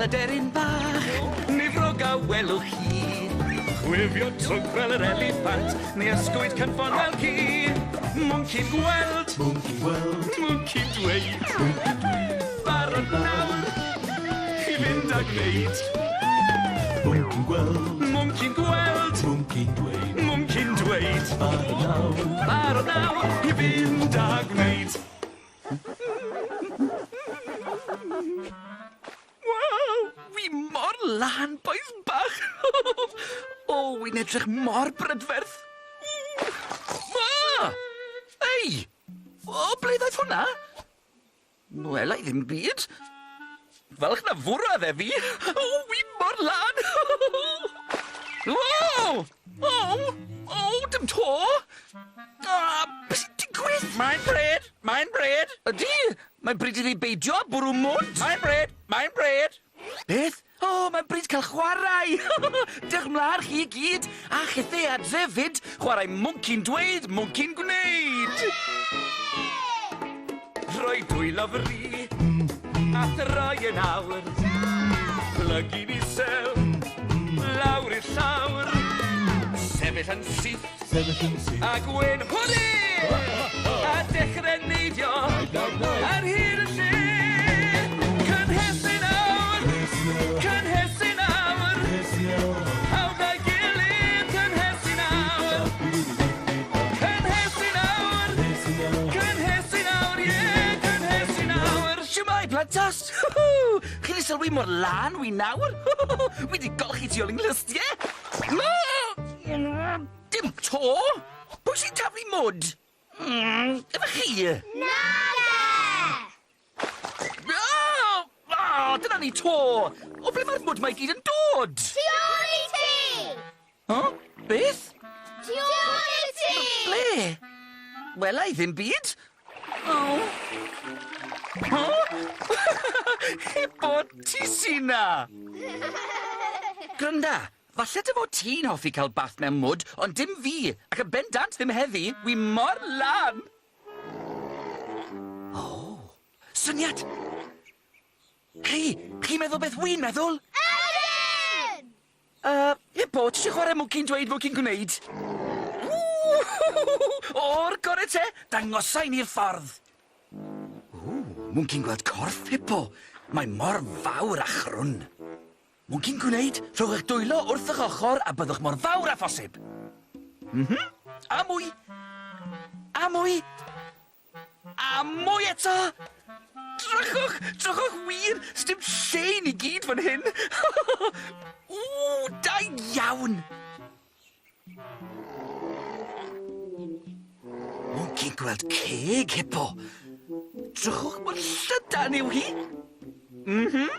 fel y deryn bach, neu frog a welwch chi. Chwifio trwnc fel yr eliffant, neu ysgwyd cynffon fel ci. Mwnci'n gweld, Mwnci'n gweld, mwnci'n dweud, mwnci'n dweud. Barod nawr i fynd a gwneud. Mwnci'n gweld, Mwnci'n gweld, mwnci'n dweud. Mwnci'n dweud, Barod nawr, barod nawr i fynd a gwneud. Waw, wi mor lân, bois bach. O, wi'n edrych mor brydferth. Ma! Ei! O, ble ddaeth hwnna? Wela i ddim byd. Falch na fwrodd e fi. O, wi mor lân. O! O! O, dim to! Ah, beth sy'n digwydd? Mae'n bryd! Mae'n bryd! Ydy! Mae'n bryd i fi beidio â bwrw mwd! Mae'n bryd! Mae'n bryd! Beth? O, mae'n bryd cael chwarae! Dewch mlaen chi i gyd, a chithe adre fyd, chwarae mwnci'n dweud, mwnci'n gwneud! Rhoi dwylo fri, a throi yn awr, plygu'n isel, lawr i'r llawr, sefyll yn syth, Sefyll yn syth. A gwen hwrê! A dechrau neidio ar hyd y lle. Cynhesu nawr! Cynhesu nawr! Pawb â'i gilydd, cynhesu nawr! Cynhesu nawr! Cynhesu nawr, ie! Cynhesu nawr! Shwmae, plantos! Chi 'di sylwi mor lân wi nawr? Wi 'di golchi tu ôl i 'nghlustie! Dim to! Pwy sy'n taflu mwd? Efe chi? Nage! Oh! Oh, dyna ni to! O ble mae'r mwd mae gyd yn dod? Tu ôl i ti! Huh? Beth? Tu ôl i ti! Ble? Wela i ddim byd. Oh. Huh? Hippo, ti sy 'na! Granda, Falle dy fod ti'n hoffi cael bath mewn mwd, ond dim fi, ac yn bendant ddim heddi, wi mor lân! O, syniad! Hei, chi'n meddwl beth wi'n meddwl? Ydyn! Hippo, ti eisiau chwarae mwnci'n dweud, mwnci'n gwneud? O'r gore te, dangosa i ni'r ffordd. Ww, mwnci'n gweld corff Hippo. Mae mor fawr a chrwn. Mwnci'n gwneud, rhowch eich dwylo wrth eich ochr a byddwch mor fawr â phosib. Mhm. A mwy. A mwy. A mwy eto! Drychwch! Drychwch wir! Sdim lle i ni gyd fan hyn! Ww, da iawn! Mwnci'n gweld ceg hippo. Drychwch mor llydan yw hi! Mhm.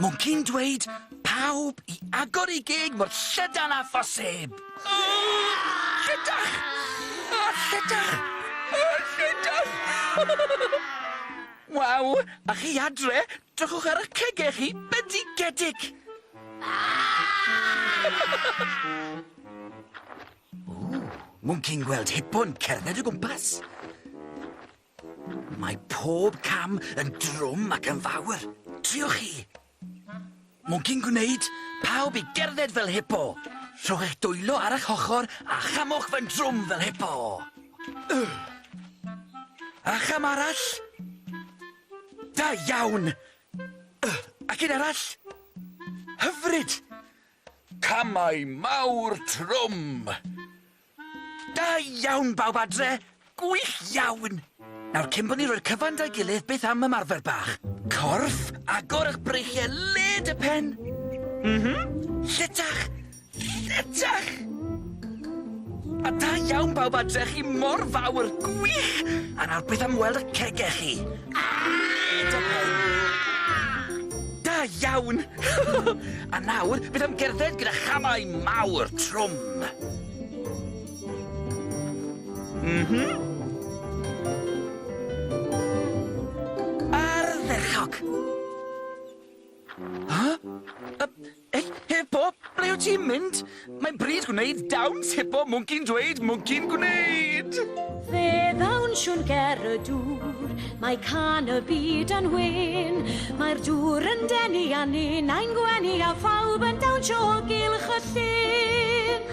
Mwnci'n dweud pawb i agor ei geg mor llydan â phosib. Llydach! O, llydach! O, llydach! Waw! A chi adre, drychwch ar eich cegau chi, bendigedig! Ww, mwnci'n gweld hippo'n cerdded o gwmpas. Mae pob cam yn drwm ac yn fawr. Triwch chi. Mwnci'n gwneud pawb i gerdded fel hippo. Rhowch eich dwylo ar eich hochr a chamwch fe'n drwm fel hippo. A cham arall. Da iawn. Ac un arall. Hyfryd. Camau mawr trwm. Da iawn bawb adre! Gwych iawn! Nawr cyn bo' ni'n rhoi'r cyfan 'da'i gilydd, beth am ymarfer bach? Corff, agor 'ych breichie led y pen. Mhm. Lletach! Lletach! A da iawn bawb adre, chi mor fawr! Gwych! A nawr beth am weld y cege chi? Led y pen. Da iawn! A nawr, beth am gerdded gyda chamau mawr trwm? Mhm. Ardderchog! Ha? Ei, Hippo, ble wyt ti'n mynd? Mae'n bryd gwneud dawns, Hippo, mwnci'n dweud, mwnci'n gwneud! Fe ddawnsiwn ger y dŵr, mae cân y byd yn wên. Mae'r dŵr yn denu a ninnau'n gwenu a phawb yn dawnsio o gylch y llyn.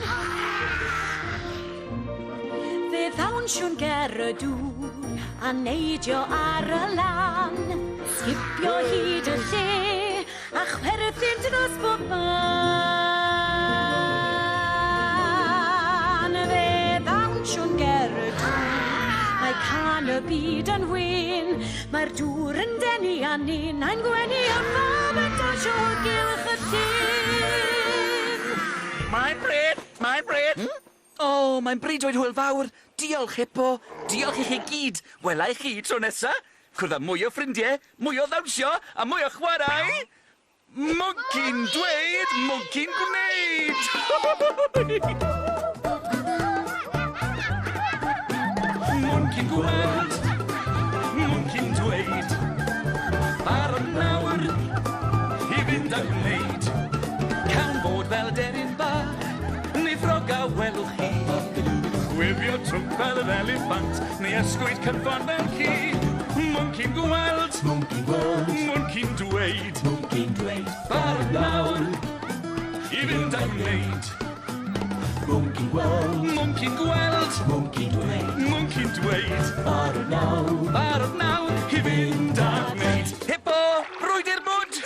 Fe ddawnsiwn ger y dŵr a neidio ar y lan, sgipio hyd y lle a chwerthin dros bob man. Fe ddawnsiwn ger y dŵr, mae can y byd yn wyn, mae'r dŵr yn denu a ninnau'n gwenu a phawb yn dawnsio o gylch y llyn. Mae'n bryd! Mae'n bryd! O, mae'n bryd dweud hwyl fawr. Diolch, Hippo. Diolch i chi gyd. Wela i chi tro nesa. Cwrdd â mwy o ffrindiau, mwy o ddawnsio a mwy o chwarae. Mwnci'n dweud, mwnci'n gwneud! Mwnci'n gweld, mwnci'n dweud. Barod nawr i fynd a gwneud. Cawn fod fel deryn bach, neu ffrog a welwch chi. Chwifio trwmp fel yr eliffant, neu ysgwyd cynffon fel ci. Mwnci'n gweld, Mwnci'n gweld, mwnci'n dweud. mwnci'n dweud. Barod nawr i fynd a gwneud. Mwnci'n gweld, Mwnci'n gweld, mwnci'n dweud. mwnci'n dweud. Barod nawr. Barod nawr i fynd a gwneud. Hippo, brwydr mwd!